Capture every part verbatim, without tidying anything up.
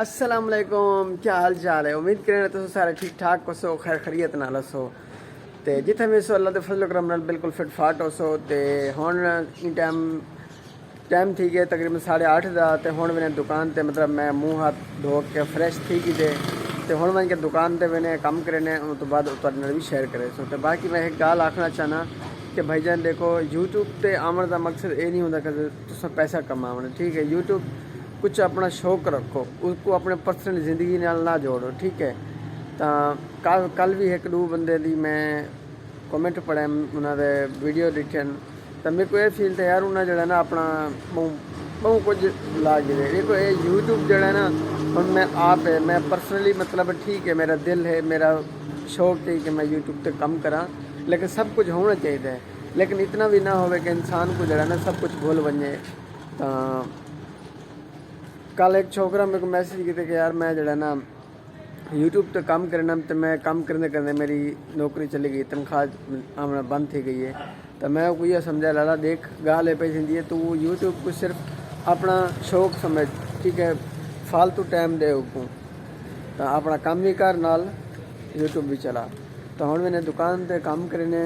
السلام علیکم، کیا حال چال ہے؟ امید کریں تساں سارے ٹھیک ٹھاک ہوسو، خیر خیریت نال ہوسو۔ تے جتھے وی ہوسو، اللہ دے فضل و کرم نال بالکل فٹ فاٹ ہوسو۔ تے ہن ایں ٹائم، ٹائم تھی ڳئے تقریباً ساڑھے آٹھ دا۔ تے ہن وینے دکان تے، مطلب میں منہ ہتھ دھو کے فریش تھی ڳئے۔ تے ہن ونڄ کے دکان تے وینے کم کرینے، اوں توں بعد تہاݙے نال وی شیئر کریسوں۔ تے باقی میں ہک ڳالھ آکھݨا چاہنا کہ بھائی جان، ݙیکھو، یوٹیوب تے آوݨ دا مقصد اے نہیں ہوندا کہ تساں پیسہ کماوݨ، ٹھیک ہے؟ یوٹیوب کچھ اپݨا شوق رکھو، اس کو اپݨے پرسنل زندگی نال نہ جوڑو، ٹھیک ہے؟ تاں کل، کل وی ہک ݙو بندے دی میں کمنٹ پڑھے، انہاں دے ویڈیو ݙٹھن، تاں میکوں اے فیل تھیا یار، انہاں جیڑھا نا اپݨا ٻہوں، ٻہوں کجھ لا گھدے۔ ݙیکھو، اے یوٹیوب جیڑھا نا، ہݨ میں آپ ہے، میں پرسنلی، مطلب، ٹھیک ہے، میرا دل ہے، میرا شوق ہے کہ میں یوٹیوب تے کم کراں، لیکن سب کجھ ہووݨا چاہیدا ہے۔ لیکن اتنا وی نہ ہووے کہ انسان کوں جیڑھا نا سب کجھ بھل ونڄے۔ تاں کل ہک چھوکرا میکوں میسج کیتے کہ یار، میں جیڑھا نا یوٹیوب تے کم کریندا، تے میں کم کریندے کریندے میری نوکری چلی ڳئی، تنخواہ آوݨا بند تھی ڳئی ہے۔ تاں میں اوکوں ایہا سمجھایا، لالا ݙیکھ، ڳالھ اے پئی تھیندی ہے، توں یوٹیوب کوں صرف اپݨا شوق سمجھ، ٹھیک ہے، فالتو ٹائم ݙے اوکوں۔ تاں اپݨا کم وی کر، نال یوٹیوب وی چلا۔ تاں ہݨ وینے دکان تے کم کرینے،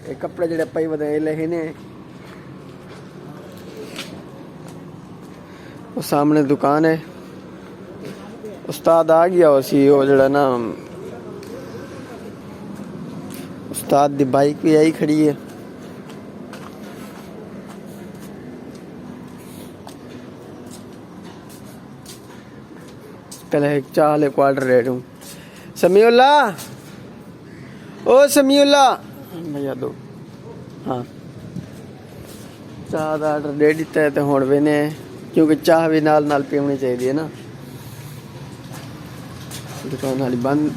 اے کپڑے جیڑھے پئی ودے اے لینے۔ او سامݨے دکان ہے۔ استاد آ ڳیا ہوسی، او جیڑھا نا، استاد دی بائیک وی آئی کھڑی ہے۔ پہلے ہک چاہ والے کوں آرڈر ݙے ݙوں۔ سمیع اللہ، او سمیع اللہ، بھیا دو۔ ہاں۔ چاہ دا آرڈر ݙے ݙتا ہے تے ہݨ وینے، کیونکہ چاہ وی نال نال پیوݨی چاہیدی ہے نا۔ دکان والی بند۔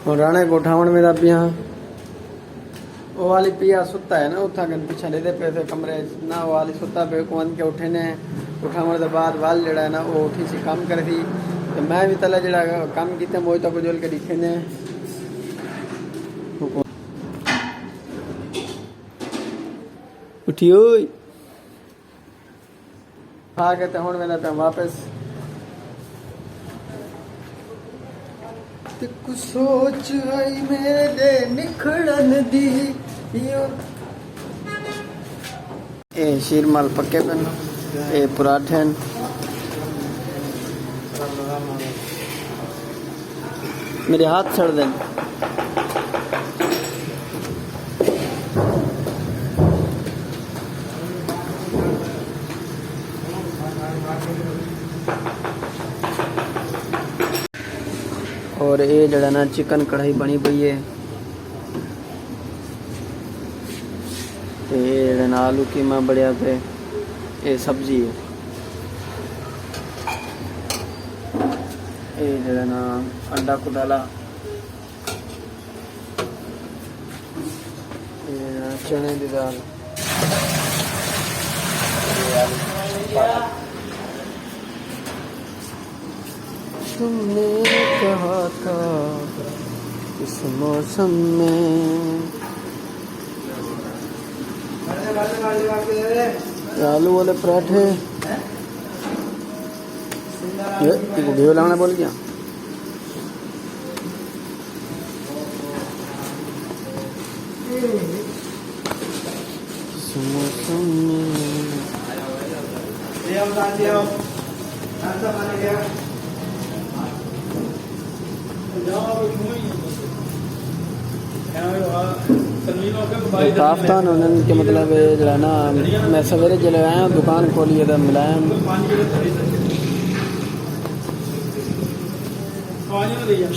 ہݨ راݨے کوں اٹھاوݨ ویندا پیاں۔ او والی پیا ستا ہے نا، اتھاں کن پچھاں ݙیہدے پئے سے کمرے اچ نا، او والی ستا پئے، اوکوں آن کے اٹھینے، اٹھاوݨ دے بعد ول جیڑھا ہے نا، او اٹھیسی کم کریسی۔ تے میں وی تلے جیڑھا کم کیتے، موج تاکوں جول کے ݙکھینے۔ اٹھی اوئے۔ آ کے تے ہݨ ویندا پیاں واپس۔ تے کچھ سوچ آئی میݙے نکھڑن دی۔ اے شیر مال پکے پن، اے پراٹھے ہن۔ میݙے ہتھ سڑدن۔ اور اے جیڑھا نا چکن کڑھائی بݨی پئی ہے۔ تے اے جیڑھا نا آلو قیمہ بݨیا پئے، اے سبزی ہے۔ اے جیڑھا نا انڈا کدالا۔ اے چنے دی دال۔ تم نے کہا تھا اس موسم میں۔ آلو والے پراٹھے۔ یہ، یہ گھیو لانا بول گیا۔ اس موسم میں تافتان انہاں کہ مطلب اے جیڑھا نا، میں سویرے جلے آیا دکان کھولی ہے تے ملایا۔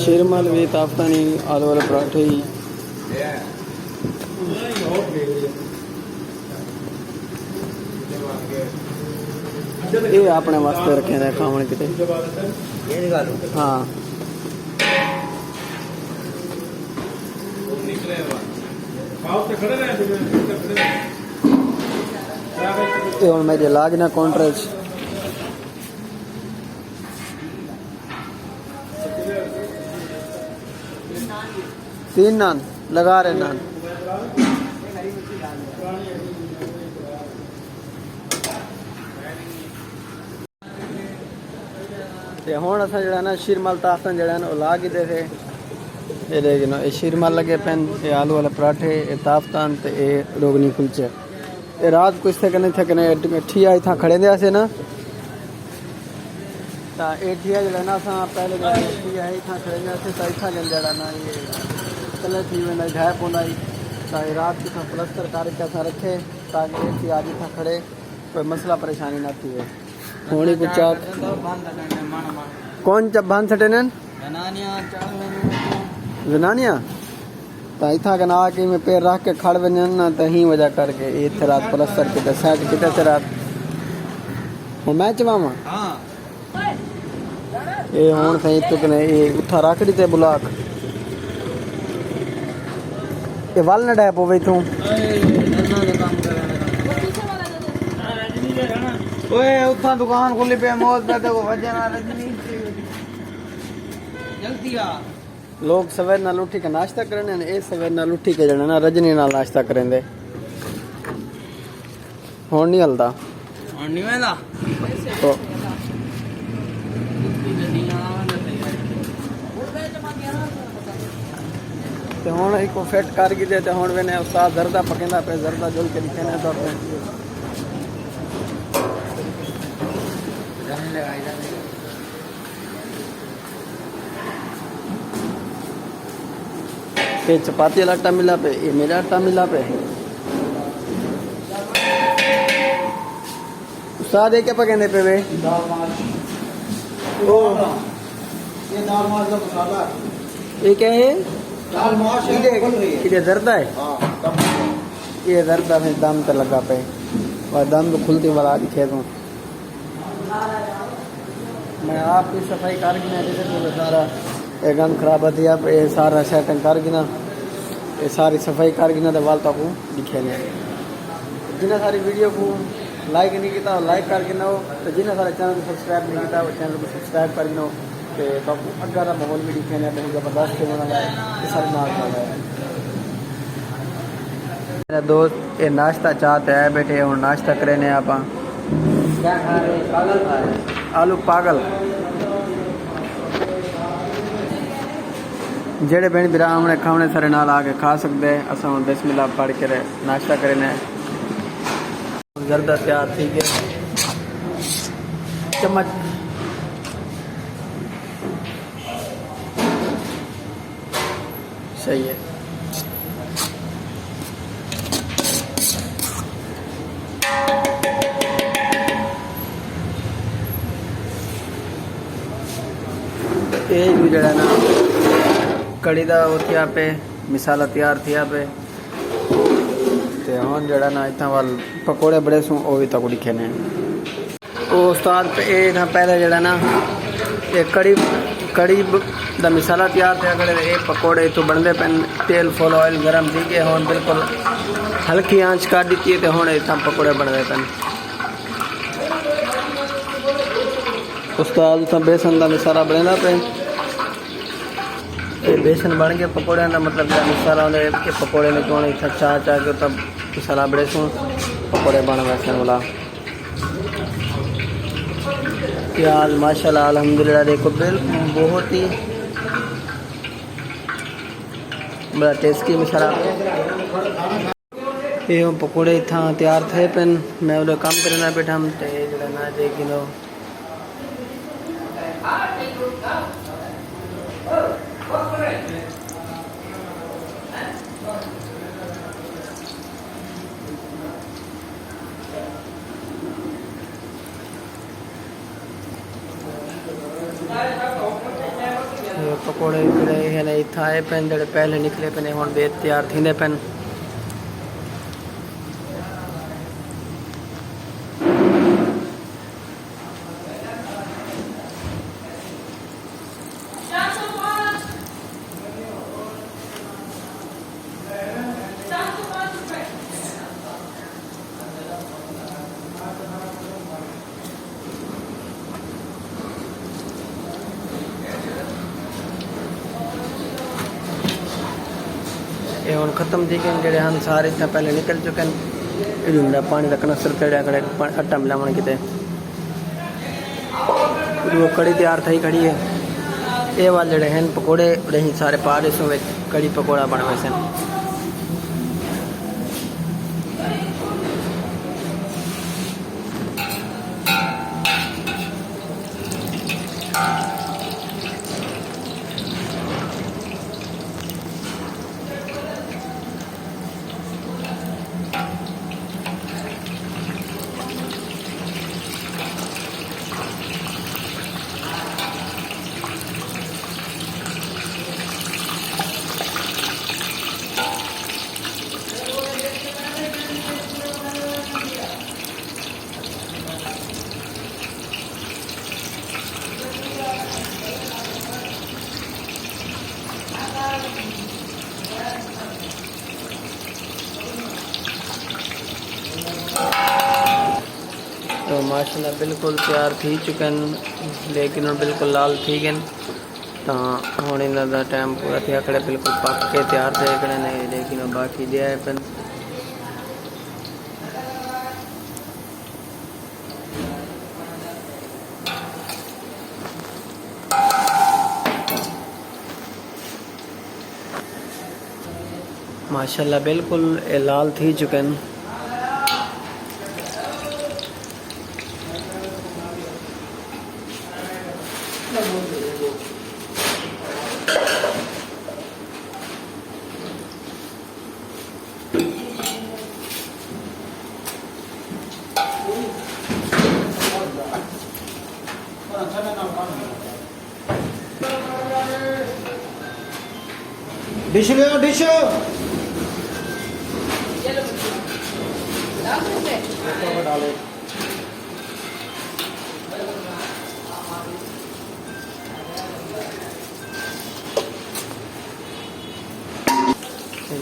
شیر مال وی تافتانی آلو والے پراٹھے ہی۔ اے اپݨے واسطے رکھے نے کھاوݨ کیتے۔ ہاں۔ اے ہݨ میݙے لاڳ نہ کاؤنٹر اچ۔ تین نان لگا رہے نان۔ تے ہݨ اساں جیڑھا نا شیرمال تافتان جیڑھا نا او لا گھدے سے۔ اے ݙیکھ گھنو، اے شیرمال لڳے پن، اے آلو والے پراٹھے، اے تافتان تے اے روغنی کلچے۔ تے رات کوں اتھے کنے، اتھے کنے ٹھیا اتھاں کھڑیندے ہاسے نا۔ تاں اے ٹھیا جیڑھا نا اساں پہلے جیڑھا نا ٹھیا ہے اتھاں کھڑیندے ہاسے، تاں اتھاں کنے جیڑھا نا اے تلے تھی ویندا، ڈھہہ پوندا ہے۔ تاں اے رات کوں اتھاں پلستر کر کے اساں رکھے تاکہ اے ٹھیا اڄ اتھاں کھڑے کوئی مسئلہ پریشانی نہ تھیوے۔ ہݨ ایکوں چاک کون چا بھن سٹے نن؟ زنانیاں چڑھ ویندیاں۔ زنانیاں؟ تاں اتھاں کن آ کے میں پیر رکھ کے کھڑ ونڄن نا، تاں ہی وجہ کر کے اے اتھے رات پلستر کیتے، سیٹ کیتے تے رات۔ ہݨ میں چواواں؟ ہاں۔ اے ہݨ سائیں اتھوں کنے اے اتھاں رکھ ݙتے بلاک۔ اے ول نہ ڈھہہ پووے اتھوں۔ اوئے، اتھاں دکان کھلی پئی، موت پہ تے کو وجہ نہ رجنی۔ جلدی آ۔ لوگ سویر نال اٹھی کے ناشتہ کرݨ، اے سویر نال اٹھی کے جیڑھا نا رجنی نال ناشتہ کریندے۔ ہݨ نہیں ہلدا۔ ہݨ نہیں ویندا؟ تو تے ہݨ ایکوں فٹ کر گھدے تے ہݨ وینے استاد زردہ پکیندا پئے، زردہ جل کے ݙکھینے تہاکوں۔ اے چپاتی والا آٹا ملا پئے، اے میرا آٹا ملا پئے۔ استاد، اے کیا پکیندے پئے وے؟ دال ماش۔ او۔ اے دال ماش دا مسالہ ہے۔ اے کیا ہے؟ دال ماش ہے، کھل رہی ہے۔ کیڑھے زردہ ہے؟ ہاں، دم۔ اے زردہ میں دم تے لڳا پئے۔ اور دم تو کھلتی والا ݙکھے توں۔ میں آپ بھی صفائی کر گھنا، جیسے کہ سارا اے گند خراب تھیا، اے سارا سیٹنگ کر گھنا، اے ساری صفائی کر گھنا تے ول تہاکوں ݙکھینے۔ جنہاں ساری ویڈیو کوں لائک نہیں کیتا، لائک کر گھنو، تے جنہاں سارے چینل کوں سبسکرائب نہیں کیتا، او چینل کوں سبسکرائب کر گھنو۔ تے تہاکوں اڳاں دا ماحول وی ݙکھینے، بہت زبردست تھیوݨ والا ہے، تے سارے نال نال ہے۔ میرا دوست، اے ناشتہ چا تے آئے ٻیٹھے، ہݨ ناشتہ کرینے آپاں۔ کیا کھا رہے ہیں؟ پاگل کھا رہے ہیں۔ آلو پاگل۔ جیڑھے بھیݨ بھرا آوݨے کھاوݨے سارے نال آ کے کھا سڳدے۔ اساں ہݨ بسم اللہ پڑھ کے ناشتہ کرینے۔ زردہ تیار تھی ڳئے۔ چمچ۔ صحیح ہے۔ اے وی جیڑھا نا کڑی دا او تھیا پئے، مسالہ تیار تھیا پئے۔ تے ہݨ جیڑھا نا اتھاں ول پکوڑے بݨیسوں، او وی تہاکوں ݙکھینے۔ او استاد، اے اتھاں پہلے جیڑھا نا، اے کڑی، کڑی ب-، دا مسالہ تیار تھیا کھڑے، اے پکوڑے اتھوں بݨدے پئن۔ تیل فل آئل گرم تھی ڳئے، ہݨ بالکل ہلکی آنچ کر ݙتی ہے تے ہݨ اتھاں پکوڑے بݨدے پئن۔ استاد اتھاں بیسن دا مسالہ بݨیندا پئے۔ اے بیسن بݨ ڳئے پکوڑیاں دا، مطلب جیڑھا مسالہ ہوندا ہے، اے پکوڑے نے کون اتھاں چا چا کے اتھاں مسالہ بݨیسوں، پکوڑے بݨ ویسن والا۔ پیاز ماشاءاللہ الحمدللہ ݙیکھو بالکل بہت ہی بڑا ٹیسٹی مسالہ۔ اے ہن پکوڑے اتھاں تیار تھئے پئن، میں اوݙے کم کریندا ٻیٹھم تے جیڑھا نا ݙیکھ گھنو۔ پکوڑے جیڑھے ہن اتھاں آئے پئن، جیڑھے پہلے نکلے پئن، ہݨ ٻئے تیار تھیندے پئن۔ اے ہݨ ختم تھی ڳئن، جیڑھے ہن سارے اتھاں پہلے نکل چکن۔ اے جو میرا پاݨی دا کنسر تیڑیا کھڑے، پا-، اٹا ملاوݨ کیتے۔ ݙو کڑی تیار تھئی کھڑی ہے۔ اے وال جڑے ہیں پکوڑے، اڑے ہی سارے پا ݙیسوں وچ کڑی پکوڑا بݨ ویسن۔ تو ماشاءاللہ بالکل تیار تھی چکن، لیکن ہݨ بالکل لال تھی ڳئن۔ تاں ہݨ انہاں دا ٹائم پورا تھیا کھڑے، بالکل پک کے تیار تھئے کھڑے نے، لیکن او باقی ݙے آئے پن۔ ماشاءاللہ بالکل اے لال تھی چکن۔ ڈش لیو، ڈش۔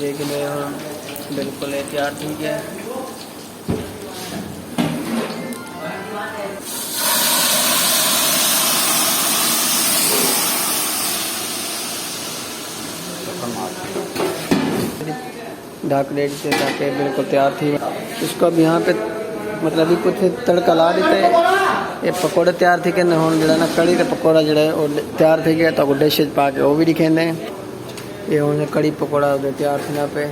یہ کہ میں ہاں بالکل احتیاط نہیں کیا۔ ڈھک ڈیٹ سے تاکہ بالکل تیار تھی۔ اس کو اب یہاں پہ مطلب بھی کچھ تڑکا لا دیتے۔ یہ پکوڑے تیار تھی کہ ہن جڑا نا کڑی تے پکوڑا جڑا ہے وہ تیار تھی گیا، تو ڈش وچ پا کے وہ بھی دکھیندے ہیں۔ یہ ہن کڑی پکوڑا ادھر تیار تھینا پہ۔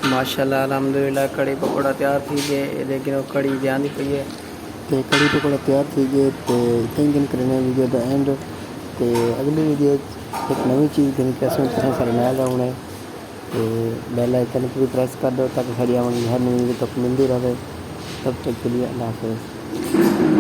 ماشاءاللہ الحمدللہ کڑی پکوڑا تیار تھی گئے، لیکن وہ کڑی جاندی پئی ہے۔ تے کڑی پکوڑا تیار تھی گئے تے اتنے دن کرنے ویڈیو دا اینڈ۔ تے اگلی ویڈیو ایک نوی چیز گھنی پیسوں تساں سارے نال رہنا ہے۔ تے بیل آئیکن کو بھی پریس کر دو تاکہ ساری آوانی ہر نوی ویڈیو تک ملتی رہے۔ تب تک کے لیے اللہ حافظ۔